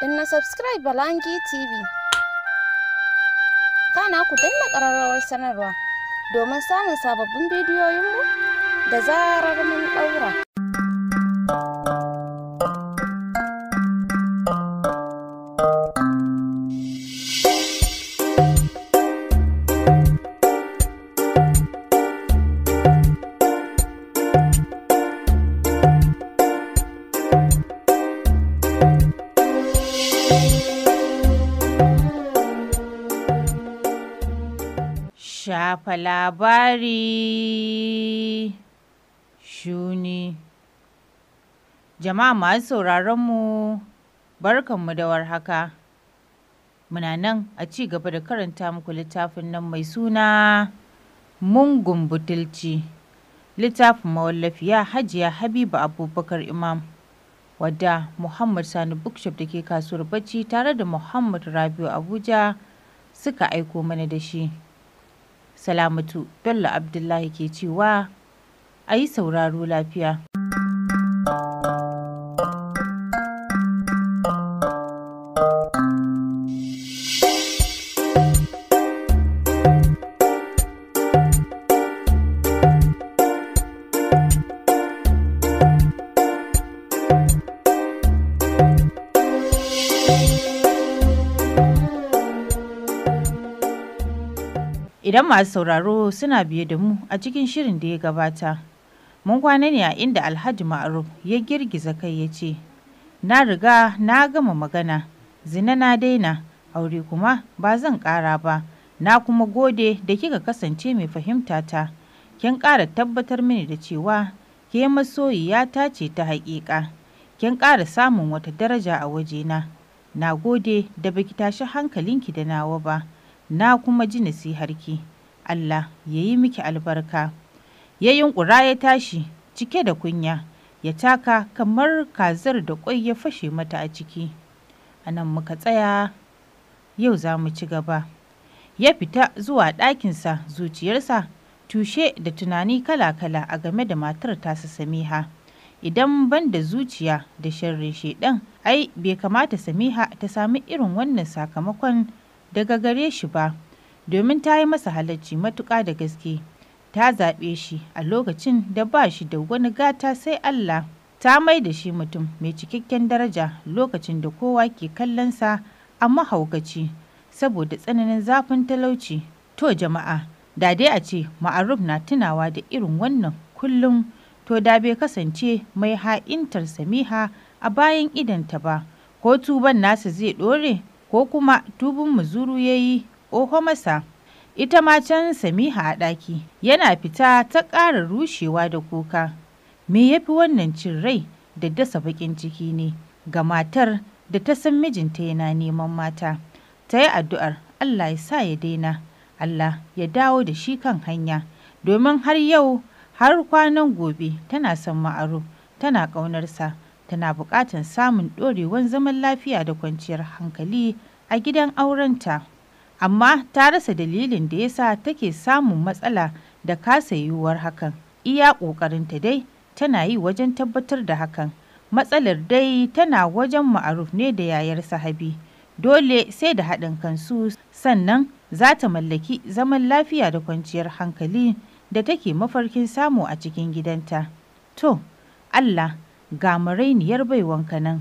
Danna subscribe Balangi TV. Kana ku danna ƙararrawar sanarwa domin samun sababbin bidiyoyinmu da zarar mun ɗaura. Shafa labari shuni. Jama'a masu sauraronmu, barkanmu da warhaka. Muna nan a ci gaba da karanta muku littafin nan mai suna Mungun Butulci. Littafin mawallafiya Hajiya Habiba Abubakar Imam, wadda Muhammad Sani Bookshop da ke kasuwar Bacci tare da Muhammad Rabiu Abuja suka aiko mana da shi. Salamatu Bello Abdullahi ke cewa a yi sauraro lafiya. Idan masu sauraro suna biye da mu a cikin shirin da ya gabata, mun kwana ne a inda Alhaji Ma'aruf ya girgiza kai ya ce, "Na riga na gama magana, zina na daina, aure kuma ba zan ƙara ba, na kuma gode da kika kasance mai fahimta ta, kin ƙara tabbatar mini da cewa ke masoyiya ta ce ta haƙiƙa, kin ƙara samun wata daraja a wajena, na gode da baki tashi hankalinki da nawa ba. Na kuma ji nasiharki, Allah ya yi miki albarka." Ya yunƙura ya tashi cike da kunya, ya taka kamar kazar da ƙwai ya fashe mata a ciki. A nan muka tsaya, yau za mu ci gaba. Ya fita zuwa ɗakinsa, zuciyarsa tushe da tunani kala-kala a game da matar tasa Samiha. Idan ban da zuciya da sharrin shaiɗan, ai bai kamata Samiha ta sami irin wannan sakamakon daga gare shi ba, domin ta yi masa halacci matuƙa da gaske. Ta zaɓe shi a lokacin da ba shi da wani gata sai Allah. Ta mai da shi mutum mai cikakken daraja lokacin da kowa ke kallonsa a mahaukaci saboda tsananin zafin talauci. To jama'a, da dai a ce Ma'aruf na tunawa da irin wannan kullum, to da bai kasance mai ha'intar Samiha a bayan idonta ba. Ko tuban nasa zai ɗore, ko kuma tubun muzuru ya yi oho masa. Ita ma can Samiha a ɗaki yana fita ta ƙara rushewa da kuka. Me ya fi wannan cin rai da dasa baƙin ciki ne ga matar da ta san mijinta yana neman mata? Ta yi addu'ar Allah ya sa ya daina, Allah ya dawo da shi kan hanya, domin har yau har kwanan gobe tana son Ma'aruf, tana ƙaunarsa, tana buƙatar samun ɗorewan zaman lafiya da kwanciyar hankali a gidan aurenta. Amma ta rasa dalilin da yasa take samun matsala da kasa yiwuwar hakan. Iya ƙoƙarinta dai tana yi wajen tabbatar da hakan. Matsalar dai tana wajen Ma'aruf ne da yayar Sahabi. Dole sai da haɗin kansu sannan za ta mallaki zaman lafiya da kwanciyar hankali da take mafarkin samu a cikin gidanta. To, Allah, ga marainiyar baiwanka nan.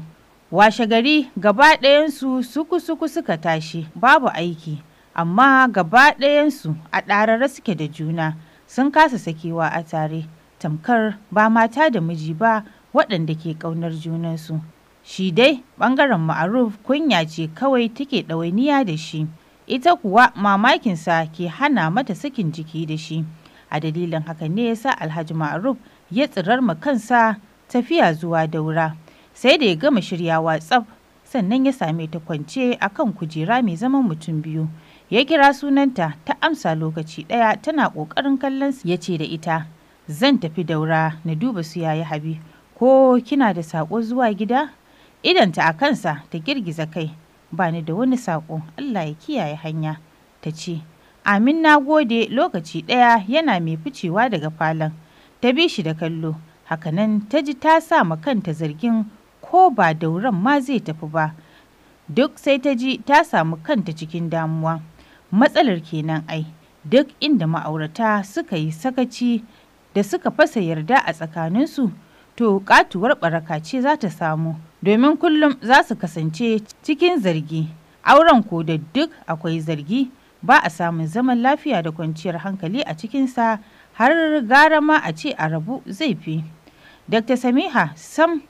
Washe gari gaba ɗayansu suku-suku suka tashi, babu aiki, amma gaba ɗayansu a ɗarare suke da juna, sun kasa sakewa a tare, tamkar ba mata da miji ba waɗanda ke ƙaunar junansu. Shi dai ɓangaren Ma'aruf kunya ce kawai take ɗawainiya da shi, ita kuwa mamakinsa ke hana mata sakin jiki da shi. A dalilin haka ne yasa Alhaji Ma'aruf ya tsirar ma kansa tafiya zuwa Daura. Sai da ya gama shiryawa tsaf, sannan ya same ta kwance a kan kujera mai zaman mutum biyu. Ya kira sunanta, ta amsa lokaci ɗaya tana ƙoƙarin kallon ya ce da ita, "Zan tafi Daura na duba su yayi Habi, ko kina da saƙo zuwa gida?" Idanta a kansa ta girgiza kai, "Ba ni da wani saƙo, Allah ya kiyaye hanya," ta ce. "Amin, na gode." Lokaci ɗaya yana mai ficewa daga falon. Ta bi shi da kallo. Hakanan ta ji ta sa ma kanta zargin ko ba Dauran ma zai tafi ba. Duk sai ta ji ta samu kanta cikin damuwa. Matsalar kenan ai, duk inda ma'aurata suka yi sakaci da suka fasa yarda a tsakaninsu, to katuwar baraka ce za ta samu, domin kullum za su kasance cikin zargi. Auren ko da duk akwai zargi, ba a samun zaman lafiya da kwanciyar hankali a cikinsa, har gara ma a ce a rabu zai fi. Dr. Samiha sam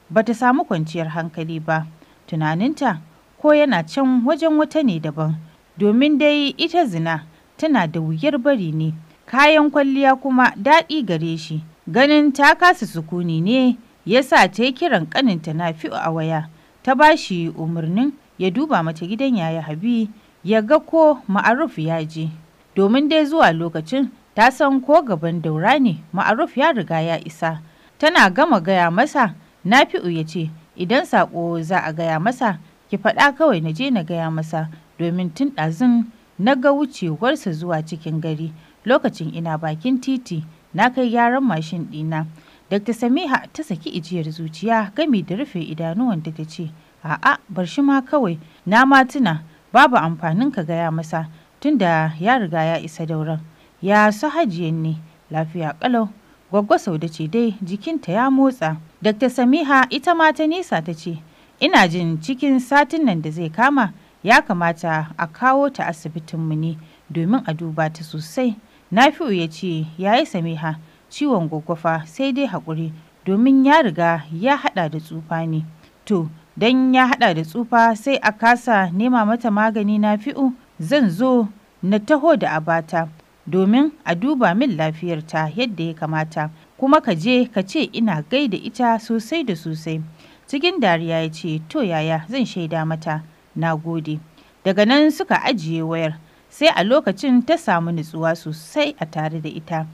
bata samu kwanciyar hankali ba, tunaninta ko yana can wajen wata ne daban, domin dai ita zina tana da wuyar bari ne, kayan kwalliya kuma daɗi gare shi. Ganin ta kasa sukuni ne ya sa ta yi kiran ƙaninta Nafi'u a waya, ta ba shi umarnin ya duba mata gidan Yaya Habi ya ga ko Ma'aruf ya je, domin dai zuwa lokacin ta san ko gaban Daura ne Ma'aruf ya riga ya isa. Tana gama gaya masa, Nafi'u ya ce idan saƙo za a gaya masa ki faɗa kawai na je na gaya masa, domin tun ɗazun na ga wucewarsa zuwa cikin gari lokacin ina bakin titi na kai gyaran mashin ɗina. Dr. Samiha ta saki ijiyar zuciya gami da rufe idanuwanta ta ce, a'a bar shi ma kawai, na ma tuna babu amfanin ka gaya masa tunda ya riga ya isa Dauran. Ya su Hajiyan ne? Lafiya ƙalau. Gwaggo Saude ce dai jikinta ya motsa. Dr. Samiha ita ma ta nisa ta ce, ina jin cikin satin nan da zai kama ya kamata a kawo ta asibitinmu ne domin a duba ta sosai. Nafi'u ya ce, yayi Samiha, ciwon gwaggwafa sai dai haƙuri domin ya riga ya haɗa da tsufa ne. To, don ya haɗa da tsufa sai a kasa nema mata magani Nafi'u, zan zo na taho da abata domin a duba min lafiyarta yadda ya kamata, kuma ka je ka ce ina gaida ita sosai da sosai. Cikin dariya ya ce, to yaya zan shaida mata, na gode. Daga nan suka ajiye wayar, sai a lokacin ta samu nutsuwa sosai a tare da ita.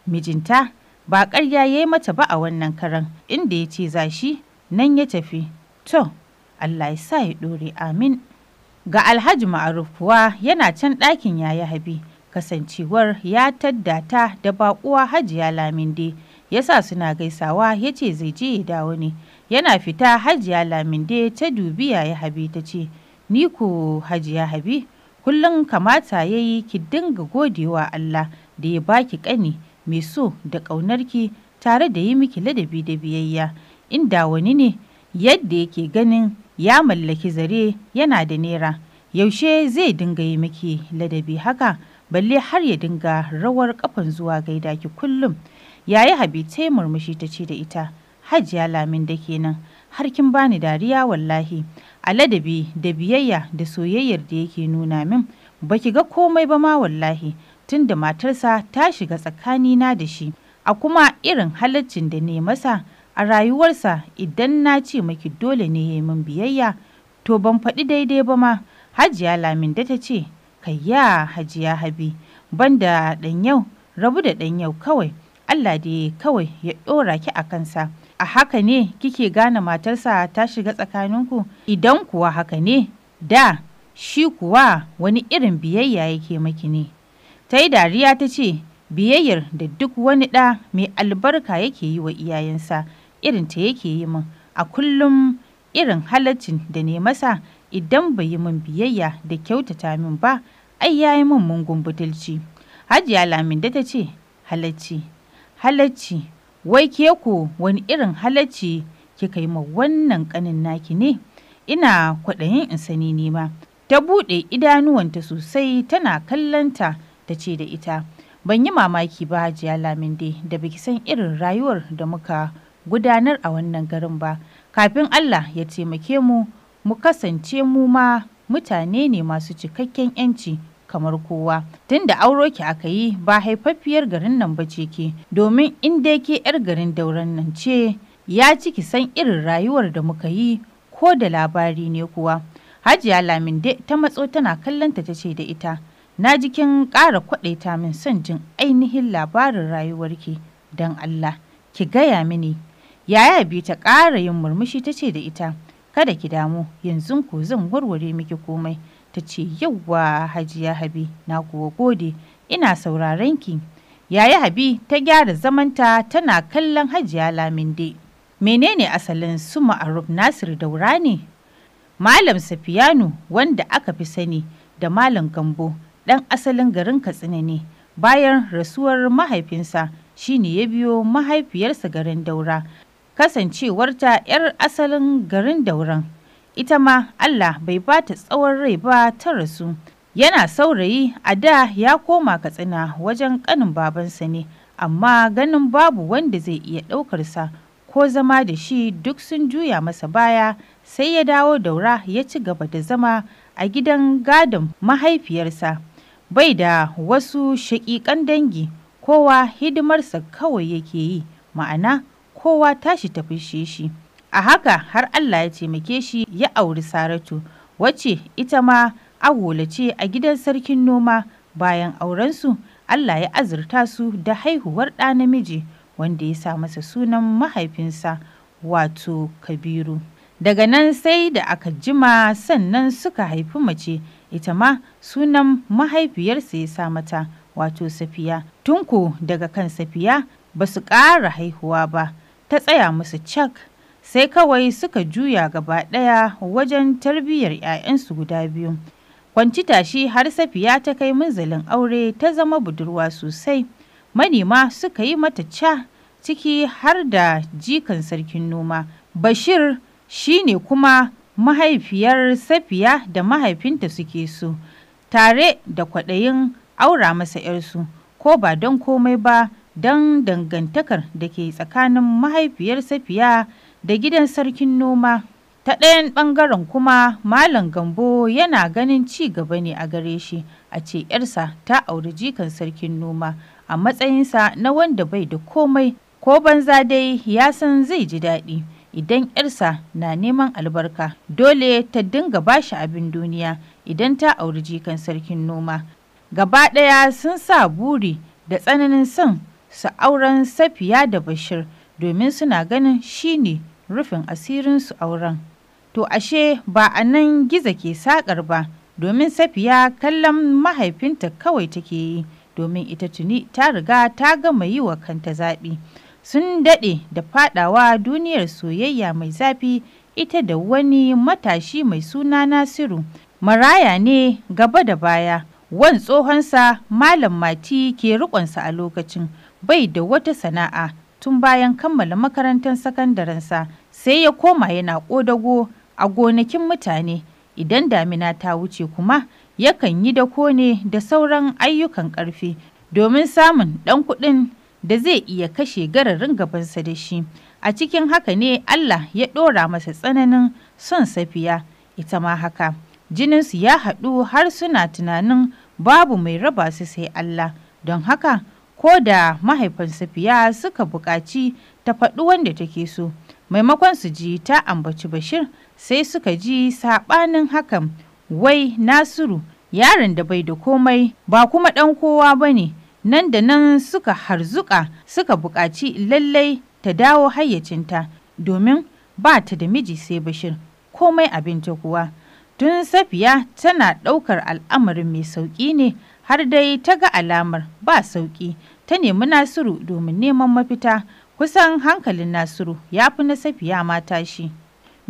Mijinta ba ƙarya ya yi mata ba a wannan karan, inda ya ce za shi nan ya tafi. To, Allah ya sa ya ɗore, amin. Ga Alhaji Ma'aruf kuwa yana can ɗakin Yaya Habi, kasancewar ya tadda ta da baƙuwa Hajiya Laminde, ya sa suna gaisawa ya ce zai je ya dawo ne. Yana fita Hajiya Laminde ta dubi Yaya Habi ta ce, ni ko Hajiya Habi, kullum kamata ya yi ki dinga godewa Allah da ya baki ƙani mai so da ƙaunarki tare da yi miki ladabi da biyayya. Inda wani ne yadda yake ganin ya mallaki zare yana da nera, yaushe zai dinga yi miki ladabi haka, balle har ya dinga rawar kafan zuwa gaida ki kullum. Yayi Habi ta murmushi ta ce da ita, Hajiya Laminde kenan, har kin bani dariya wallahi. A ladabi da biyayya da soyayyar da yake nuna min, baki ga komai ba ma wallahi, tunda matarsa ta shiga tsakanina da shi. A kuma irin halaccin da ne masa a rayuwarsa, idan na ce maki dole ne ya yi min biyayya, to ban faɗi daidai ba ma. Hajiya Laminde ta ce, kayya Hajiya Habi, banda ɗan yau, rabu da ɗan yau kawai, Allah dai kawai ya ɗora ki a kansa. A haka ne kike gane matarsa ta shiga tsakaninku? Idan kuwa haka ne, da shi kuwa wani irin biyayya yake maki ne? Ta yi dariya ta ce, biyayyar da duk wani ɗa mai albarka yake yi wa iyayensa, irin ta yake yi min. A kullum irin halaccin da ne masa, idan bai yi min biyayya da kyautata min ba, ai ya yi min mungun butulci. Hajiya Laminde ta ce, halacci, halacci, wai ke ko wani irin halacci kika yi ma wannan ƙanin naki ne? Ina kwaɗayin in sani ne ma. Ta buɗe idanuwanta sosai tana kallonta ta ce da ita, ban yi mamaki ba Hajiya Laminde da baki san irin rayuwar da muka gudanar a wannan garin ba. Kafin Allah ya taimake mu, mu kasance mu ma mutane ne masu cikakken 'yanci kamar kowa. Tunda auro ki aka yi ba haifaffiyar garin nan ba ce ke, domin in dai ke 'yar garin Dauran nan ce, ya ci ki san irin rayuwar da muka yi ko da labari ne kuwa. Hajiya Laminde ta matso tana kallonta ta ce da ita, na ji kin ƙara kwaɗaita min son jin ainihin labarin rayuwarki, don Allah ki gaya mini. Yaya Habi ta ƙara yin murmushi ta ce da ita, kada ki damu, yanzu ko zan warware miki komai. Ta ce, yauwa Hajiya Habi, na kuwa gode, ina sauraron ki. Yaya Habi ta gyara zamanta tana kallon Hajiya Laminde. Menene asalin su Ma'aruf Nasir Daura ne? Malam Safiyanu, wanda aka fi sani da Malam Gambo, ɗan asalin garin Katsina ne. Bayan rasuwar mahaifinsa shine ya biyo mahaifiyarsa garin Daura, kasancewarta 'yar asalin garin Dauran. Ita ma Allah bai ba ta tsawon rai ba ta rasu. Yana saurayi a da ya koma Katsina wajen ƙanin babansa ne, amma ganin babu wanda zai iya ɗaukarsa ko zama da shi duk sun juya masa baya, sai ya dawo Daura ya ci gaba da zama a gidan gadon mahaifiyarsa. Bai da wasu shaƙiƙan dangi, kowa hidimarsa kawai yake yi, ma'ana kowa tashi ta fishe shi. A haka har Allah ya taimake shi ya auri Saratu, wacce ita ma agola ce a gidan sarkin noma. Bayan aurensu, Allah ya azurta su da haihuwar ɗa namiji wanda ya sa masa sunan mahaifinsa, wato Kabiru. Daga nan sai da aka jima sannan suka haifi mace, ita ma sunan mahaifiyarsa ya sa mata, wato Safiya. Tunku daga kan Safiya ba su ƙara haihuwa ba, ta tsaya musu cak. Sai kawai suka juya gaba ɗaya wajen tarbiyyar 'ya'yansu guda biyu. Kwanci tashi har Safiya ta kai munzalin aure ta zama budurwa sosai. Manema suka yi mata ca, ciki har da jikan sarkin noma. Bashir shine kuma mahaifiyar Safiya da mahaifinta suke so, tare da kwaɗayin aura masa 'yarsu, ko ba don komai ba don dangantakar da ke tsakanin mahaifiyar Safiya da gidan sarkin noma. Ta ɗayan ɓangaren kuma Malam Gambo yana ganin ci gaba ne a gare shi a ce 'yarsa ta auri jikan sarkin noma a matsayinsa na wanda bai da komai, ko banza dai ya san zai ji daɗi idan 'yarsa na neman albarka, dole ta dinga bashi abin duniya idan ta auri jikan sarkin noma. Gaba ɗaya sun sa buri da tsananin son su auren Safiya da Bashir domin suna ganin shine rufin asirinsu auren. To ashe ba a nan gizo ke sakar ba, domin Safiya kallon mahaifinta kawai take yi, domin ita tuni ta riga ta gama yi wa kanta zaɓi. Sun daɗe da faɗawa duniyar soyayya mai zafi ita da wani matashi mai suna Nasiru. Maraya ne gaba da baya, wan tsohonsa Malam Mati ke riƙonsa a lokacin, bai da wata sana'a tun bayan kammala makarantar sakandarensa, sai ya koma yana ƙodago a gonakin mutane. Idan damina ta wuce kuma yakan yi dako ne da sauran ayyukan ƙarfi domin samun ɗan kuɗin da zai iya kashe gararin gabansa da shi. A cikin haka ne Allah ya ɗora masa tsananin son Safiya, ita ma haka. Jininsu ya haɗu har suna tunanin babu mai raba su sai Allah. Don haka ko da mahaifan Safiya suka buƙaci ta faɗi wanda take so, maimakon su ji ta ambaci Bashir, sai suka ji saɓanin hakan, wai Nasiru yaron da bai da komai ba kuma ɗan kowa ba ne. Nan da nan suka harzuka suka buƙaci lallai ta dawo hayyacinta domin ba ta da miji sai Bashir, komai abinta kuwa. Tun Safiya tana ɗaukar al'amarin mai sauƙi ne har dai ta ga alamar ba sauƙi, ta nemi Nasiru domin neman mafita. Kusan hankalin Nasiru ya fi na Safiya ma tashi,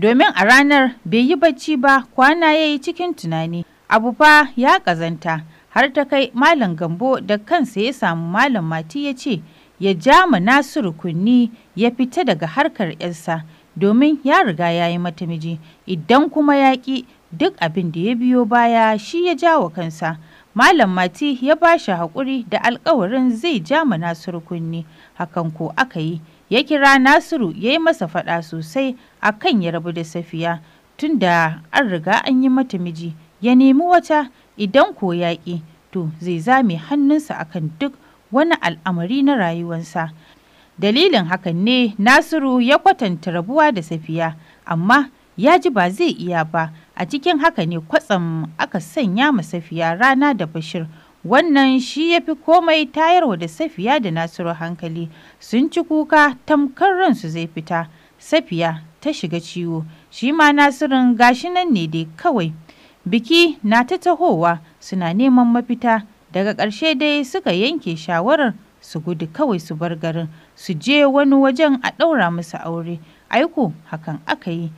domin a ranar bai yi bacci ba, kwana ya yi cikin tunani. Abu fa ya ƙazanta har ta kai Malam Gambo da kansa ya samu Malam Mati ya ce ya ja ma Nasiru kunni ya fita daga harkar 'yarsa domin ya riga ya yi mata miji, idan kuma ya ƙi duk abin da ya biyo baya shi ya jawo kansa. Malam Mati ya ba shi haƙuri da alƙawarin zai ja ma Nasiru kunni, hakan ko aka yi. Ya kira Nasiru ya yi masa faɗa sosai akan ya rabu da Safiya tunda an riga an yi mata miji, ya nemi wata, idan ko ya ƙi to zai zame hannunsa akan duk wani al'amari na rayuwarsa. Dalilin hakan ne Nasiru ya kwatanta rabuwa da Safiya, amma ya ji ba zai iya ba. A cikin haka ne kwatsam aka sanya ma Safiya rana da Bashir. Wannan shi ya fi komai tayarwa da Safiya da Nasiru hankali. Sun ci kuka tamkar ransu zai fita. Safiya ta shiga ciwo, shi ma Nasirun gashi nan ne dai kawai. Biki na ta tahowa suna neman mafita. Daga ƙarshe dai suka yanke shawarar su gudu kawai su bar garin, su je wani wajen a ɗaura musu aure. Aiko hakan aka yi.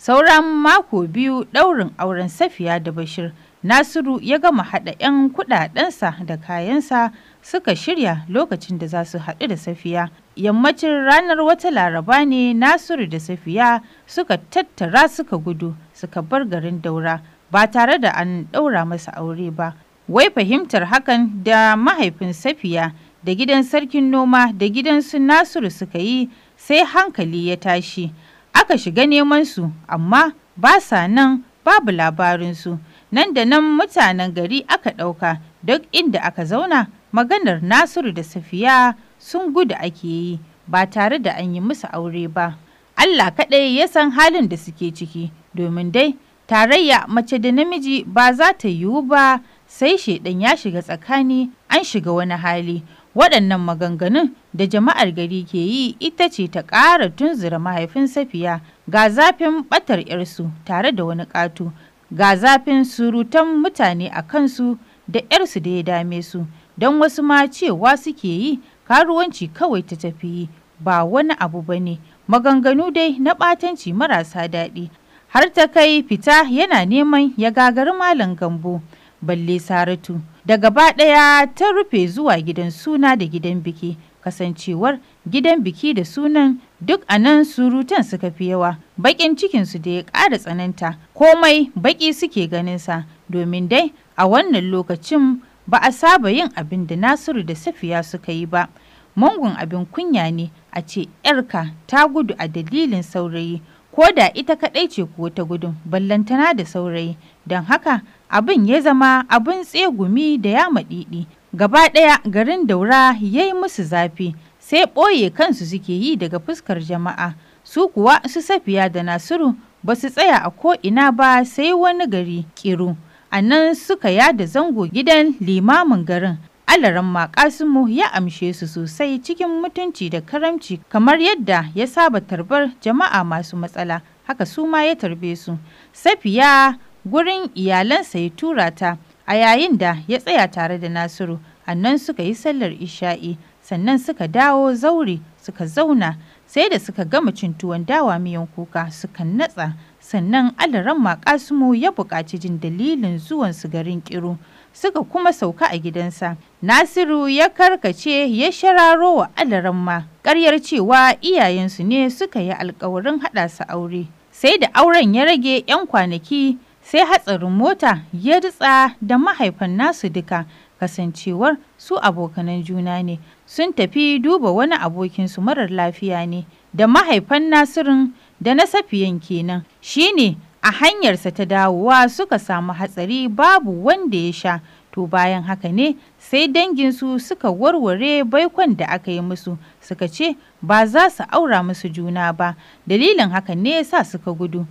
Sauran mako 2 ɗaurin auren Safiya da Bashir, Nasiru ya gama haɗa 'yan kuɗaɗensa da kayansa suka shirya lokacin da za su haɗu da Safiya. Yammacin ranar wata Laraba ne Nasiru da Safiya suka tattara suka gudu suka bar garin Daura ba tare da an ɗaura masa aure ba. Wai fahimtar hakan da mahaifin Safiya da gidan sarkin noma da gidan su Nasiru suka yi sai hankali ya tashi. Aka shiga neman su amma ba sa nan, babu labarinsu. Nan da nan mutanen gari aka ɗauka duk inda aka zauna maganar Nasiru da Safiya sun gudu ake yi ba tare da an yi musu aure ba. Allah kaɗai ya san halin da suke ciki, domin dai tarayya mace da namiji ba za ta yiwu ba sai shaiɗan ya shiga tsakani an shiga wani hali. Waɗannan maganganun da jama'ar gari ke yi ita ce ta ƙara tunzura mahaifin Safiya ga zafin ɓatar 'yarsu tare da wani ƙato, ga zafin surutan mutane a kansu da 'yarsu da ya dame su, don wasu ma cewa suke yi karuwanci kawai ta tafi yi ba wani abu ba ne, maganganu dai na ɓatanci marasa daɗi. Har ta kai fita yana neman ya gagari Malam Gambo, balle Saratu. Da gaba ɗaya ta rufe zuwa gidan suna da gidan biki, kasancewar gidan biki da sunan duk a nan surutan suka fi yawa. Baƙin cikinsu da ya ƙara tsananta, komai baƙi suke ganinsa, domin dai a wannan lokacin ba a saba yin abin da Nasiru da Safiya suka yi ba. Mungun abin kunya ne a ce 'yarka ta gudu a dalilin saurayi, ko da ita kaɗai ce kuwa ta gudun, ballantana da saurayi. Don haka abin ya zama abin tsegumi da ya maɗiɗi. Gaba ɗaya garin Daura ya yi musu zafi, sai ɓoye kansu suke yi daga fuskar jama'a. Su kuwa su Safiya da Nasiru ba su tsaya a ko'ina ba sai wani gari Kiru. A nan suka yada zango gidan limamin garin. Alaramma Kasimu ya amshe su sosai cikin mutunci da karamci kamar yadda ya saba tarbar jama'a masu matsala, haka su ma ya tarbe su. Safiya gurin iyalansa ya tura ta a yayin da ya tsaya tare da Nasiru. A nan suka yi sallar isha'i, sannan suka dawo zaure suka zauna sai da suka gama cin tuwon dawa miyan kuka suka natsa. Sannan Alaramma Kasimu ya buƙaci jin dalilin zuwansu garin Kiru, suka kuma sauka a gidansa. Nasiru ya karkace ya shararo wa Alaramma ƙaryar cewa iyayensu ne suka yi alƙawarin haɗa su aure. Sai da auren ya rage 'yan kwanaki sai hatsarin mota ya ritsa da mahaifan nasu duka, kasancewar su abokanan juna ne. Sun tafi duba wani abokinsu marar lafiya ne, da mahaifan Nasirin da na Safiyan kenan. Shine a hanyarsa ta dawowa suka samu hatsari babu wanda ya sha. To bayan haka ne sai danginsu suka warware baikon da aka yi musu, suka ce ba za su aura musu juna ba. Dalilin haka ne sa suka gudu,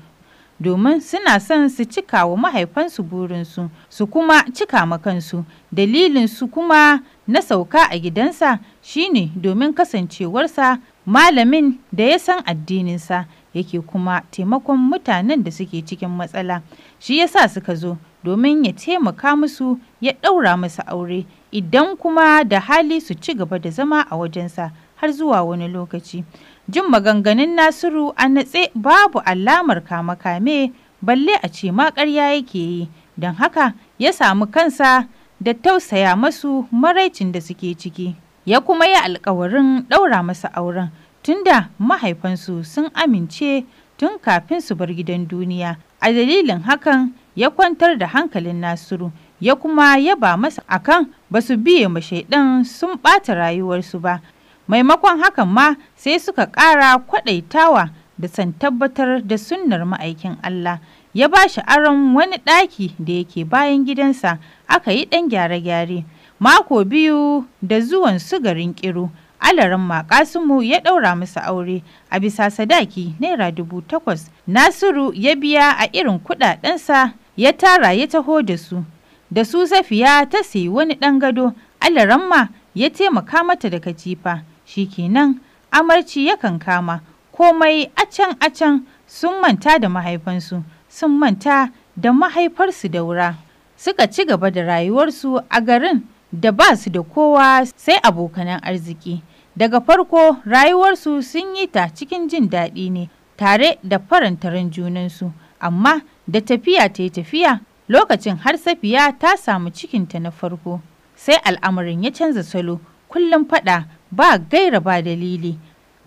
domin suna son su cika wa mahaifansu burinsu, su kuma cika ma kansu. Dalilinsu kuma na sauka a gidansa shine domin kasancewarsa malamin da ya san addininsa yake kuma taimakon mutanen da suke cikin matsala. Shi yasa suka zo domin ya taimaka musu ya ɗaura musu aure, idan kuma da hali su ci gaba da zama a wajensa har zuwa wani lokaci. Jin maganganun Nasiru a natse babu alamar kame-kame, balle a ce ma ƙarya yake yi, don haka ya samu kansa da tausaya masu maraicin da suke ciki. Ya kuma yi alkawarin ɗaura masa auren tunda mahaifansu sun amince tun kafin su bar gidan duniya. A dalilin hakan ya kwantar da hankalin Nasiru, ya kuma yaba masa akan ba su biye ma shaiɗan sun ɓata rayuwarsu ba. Maimakon hakan ma sai suka ƙara kwaɗaitawa da san tabbatar da sunnar ma'aikin Allah. Ya ba shi aron wani ɗaki da yake bayan gidansa, aka yi ɗan gyare-gyare. Mako 2 da zuwan su garin Kiru, Alaramma Kasimu ya ɗaura musu aure a bisa sadaki naira 8,000. Nasiru ya biya a irin kuɗaɗensa ya tara ya taho da su. Da su Safiya ta sayi wani ɗan gado, Alaramma ya taimaka mata da katifa. Shikenan amarci yakan kama, komai acan-acan sun manta da mahaifansu, sun manta da mahaifarsu Daura. Suka ci gaba da rayuwarsu a garin da ba su da kowa sai abokanan arziki. Daga farko rayuwarsu sun yi ta cikin jin daɗi ne. tare da faranta ran junansu. Amma da tafiya ta yi tafiya, lokacin har Safiya ta samu cikinta na farko, sai al'amarin ya canza salo. Kullum faɗa ba gaira ba dalili,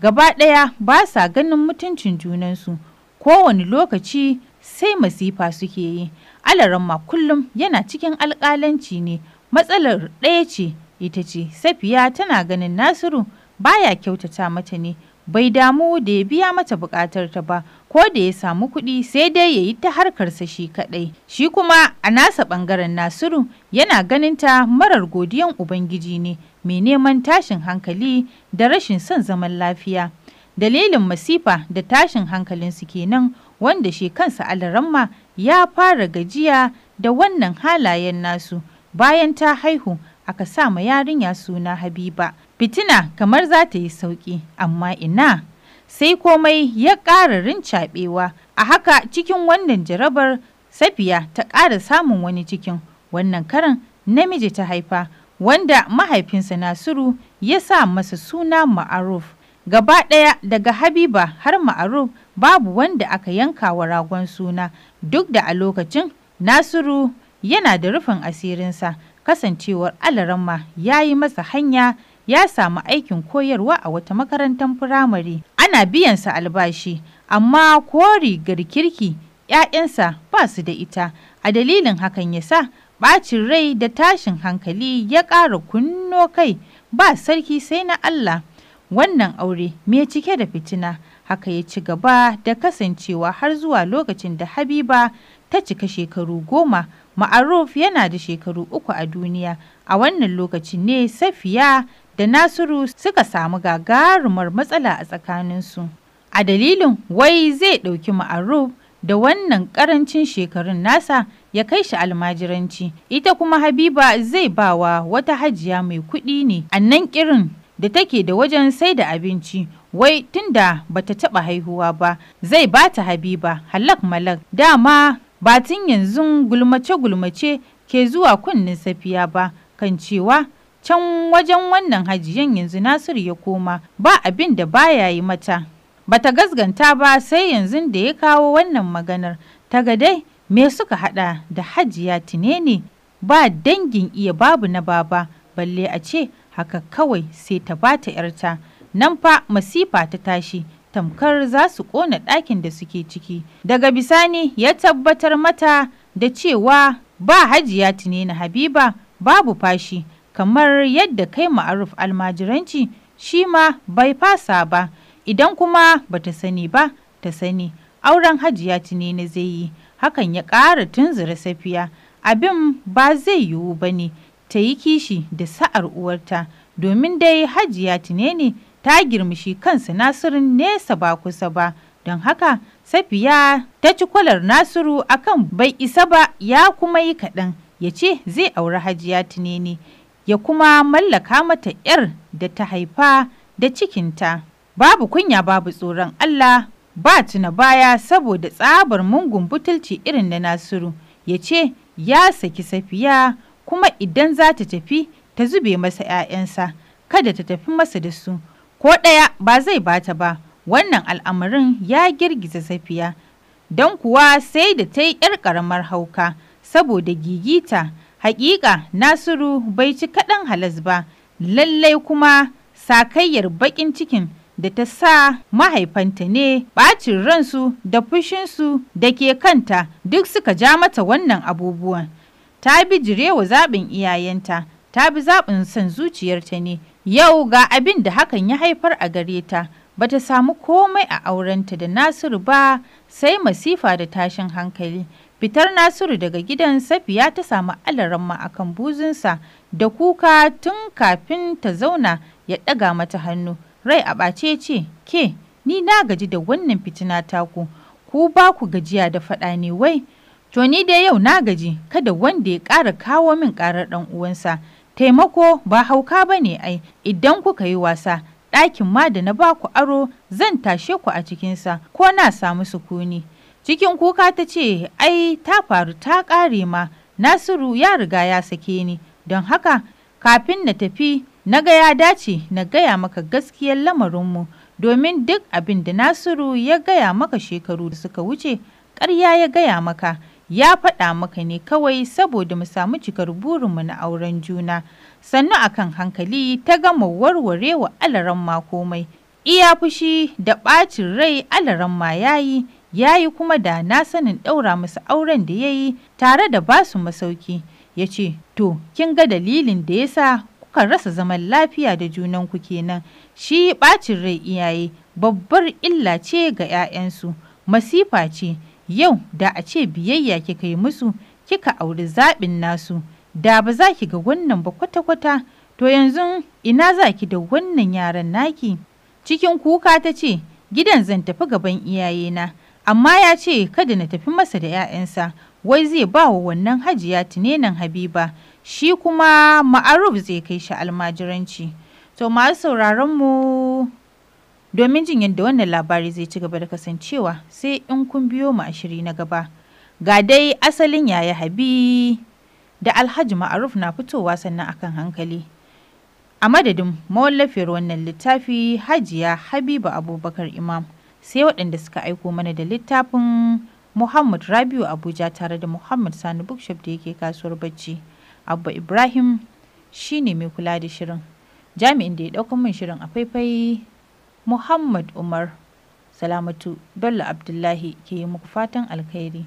gaba ɗaya ba sa ganin mutuncin junansu. Kowane lokaci sai masifa suke yi. Alaramma kullum yana cikin alƙalanci ne. Matsalar ɗaya ce, ita ce Safiya tana ganin Nasiru baya kyautata mata ne, bai damu da ya biya mata buƙatar ta ba, ko da ya samu kuɗi sai dai ya yi ta harkarsa shi kaɗai. Shi kuma a nasa ɓangaren Nasiru yana ganin ta marar godiyan Ubangiji ne, mai neman tashin hankali da rashin son zaman lafiya. Dalilin masifa da tashin hankalinsu kenan, wanda shi kansa Alaramma ya fara gajiya da wannan halayen nasu. Bayan ta haihu aka sa ma yarinya suna Habiba. Fitina kamar za ta yi sauƙi, amma ina, sai komai ya ƙara rincaɓewa. A haka cikin wannan jarabar Safiya ta ƙara samun wani cikin, wannan karan namiji ta haifa, wanda mahaifinsa Nasiru ya sa masa suna Ma'aruf. Gaba ɗaya daga Habiba har Ma'aruf babu wanda aka yanka wa ragon suna, duk da a lokacin Nasiru yana da rufin asirinsa, kasancewar Alaramma ya yi masa hanya, ya samu aikin koyarwa a wata makarantar firamare. Ana biyansa albashi, amma ko rigar kirki 'ya'yansa ba su da ita. A dalilin hakan ya sa ɓacin rai da tashin hankali ya ƙara kunno kai, ba sarki sai na Allah. Wannan aure mai cike da fitina haka ya ci gaba da kasancewa har zuwa lokacin da Habiba ta cika shekaru 10. Ma'aruf yana da shekaru 3 a duniya. A wannan lokacin ne Safiya da Nasiru suka samu gagarumar matsala a tsakaninsu. A dalilin wai zai ɗauki Ma'aruf da wannan ƙarancin shekarun nasa ya kai shi almajiranci. Ita kuma Habiba zai bawa wata hajiya mai kuɗi ne a nan kirin da take da wajen sai da abinci, wai tunda bata taɓa haihuwa ba zai bata Habiba halak malak. Dama ba tun yanzu gulmace-gulmace ke zuwa kunnen Safiya ba kan cewa can wajen wannan hajiyan yanzu Nasiru ya koma, ba abin da baya yi mata. Bata gasganta ba sai yanzu da ya kawo wannan maganar. Ta ga dai me suka hada da Hajiya Tinene, ba dangin iya babu na baba, balle a ce haka kawai sai ta bata yarta. Nan fa masifa ta tashi, tamkar za su ƙona ɗakin da suke ciki. Daga bisani ya tabbatar mata da cewa ba Hajiya Tinene Habiba babu fashi, kamar yadda kai Ma'aruf almajiranci shi ma bai fasa ba. Idan kuma bata sani ba, ta sani auren Hajiya Tinene zai yi. Hakan ya ƙara tunzura Safiya. Abin ba zai yiwu ba ne ta yi kishi da sa'ar uwarta, domin dai Hajiya Tinene ta girmishi kansa Nasiru nesa ba kusa ba. Don haka Safiya ta ci kwalar Nasiru akan bai isa ba, ya kuma yi kaɗan ya ce zai auri Hajiya Tinene ya kuma mallaka mata 'yar da ta haifa da cikinta. Babu kunya babu tsoron Allah, ba tuna baya saboda tsabar mungun butulci irin na Nasiru. Ya ce ya saki Safiya, kuma idan za ta tafi ta zube masa 'ya'yansa, kada ta tafi masa da su, ko ɗaya ba zai bata ba. Wannan al'amarin ya girgiza Safiya, don kuwa sai da ta yi 'yar ƙaramar hauka saboda gigita. Haƙiƙa Nasiru bai ci kaɗan halas ba, lallai kuma sakayyar baƙin cikin da ta sa mahaifanta ne ɓacin ransu da fushinsu da ke kanta duk suka ja mata wannan abubuwan. Ta bijirewa zaɓin iyayenta, ta bi zaɓin son zuciyarta ne. Yau ga abin da hakan ya haifar a gare ta. Bata samu komai a aurenta da Nasiru ba sai masifa da tashin hankali. Fitar Nasiru daga gidan, Safiya ta samu Alaramma akan buzunsa da kuka tun kafin ta zauna ya ɗaga mata hannu. Rai a ɓace ce, ke, ni na gaji da wannan fitina taku, ku ba ku gajiya da faɗa ne wai. To ni dai yau na gaji, kada wanda ya ƙara kawo min ƙarar ɗan uwansa. Taimako ba hauka ba ne ai, idan kuka yi wasa, ɗakin ma da na ba ku aro zan tashe ku a cikinsa, ko na samu sukuni. Cikin kuka ta ce, ai ta faru ta ƙare ma, Nasiru ya riga ya sake ni, don haka kafin na tafi na ga ya dace na gaya maka gaskiyar lamarinmu, Domin duk abin da Nasiru ya gaya maka shekaru da suka wuce, ƙarya ya gaya maka, ya faɗa maka ne kawai saboda mu samu cikar burinmu na auren juna. Sannu akan hankali ta gama warware wa Alaramma komai. Iya fushi da ɓacin rai Alaramma ya yi kuma da na sanin ɗaura musu auren da ya yi tare da basu masauki. Ya ce, to, kin ga dalilin da ya sa kuka rasa zaman lafiya da junanku kenan. Shi ɓacin rai iyaye babbar illa ce ga 'ya'yansu, masifa ce. Yau da a ce biyayya kika yi musu, kika auri zaɓin nasu, da ba za ki ga wannan ba kwata-kwata. To yanzu ina za ki da wannan yaran naki? Cikin kuka ta ce, gidan zan tafi gaban iyayena, amma ya ce kada na tafi masa da 'ya'yansa, wai zai ba wa wannan Hajiya Tinenan Habiba, shi kuma Ma'aruf zai kai shi almajiranci. To masu sauraron mu, domin jin yadda wannan labari zai ci gaba da kasancewa sai in kun biyo mu a shiri na gaba. Ga dai asalin Yaya Habi da Alhaji Ma'aruf na fitowa sannan akan hankali. A madadin mawallafiyar wannan littafi Hajiya Habiba Abubakar Imam, sai waɗanda suka aiko mana da littafin Muhammad Rabiu Abuja tare da Muhammad Sani Bookshop da yake kasuwar Bacci. Abba Ibrahim shine mai kula da shirin. Jami'in da ya ɗauka min shirin a faifai Muhammad Umar. Salamatu Bello Abdullahi ke yi muku fatan alkhairi.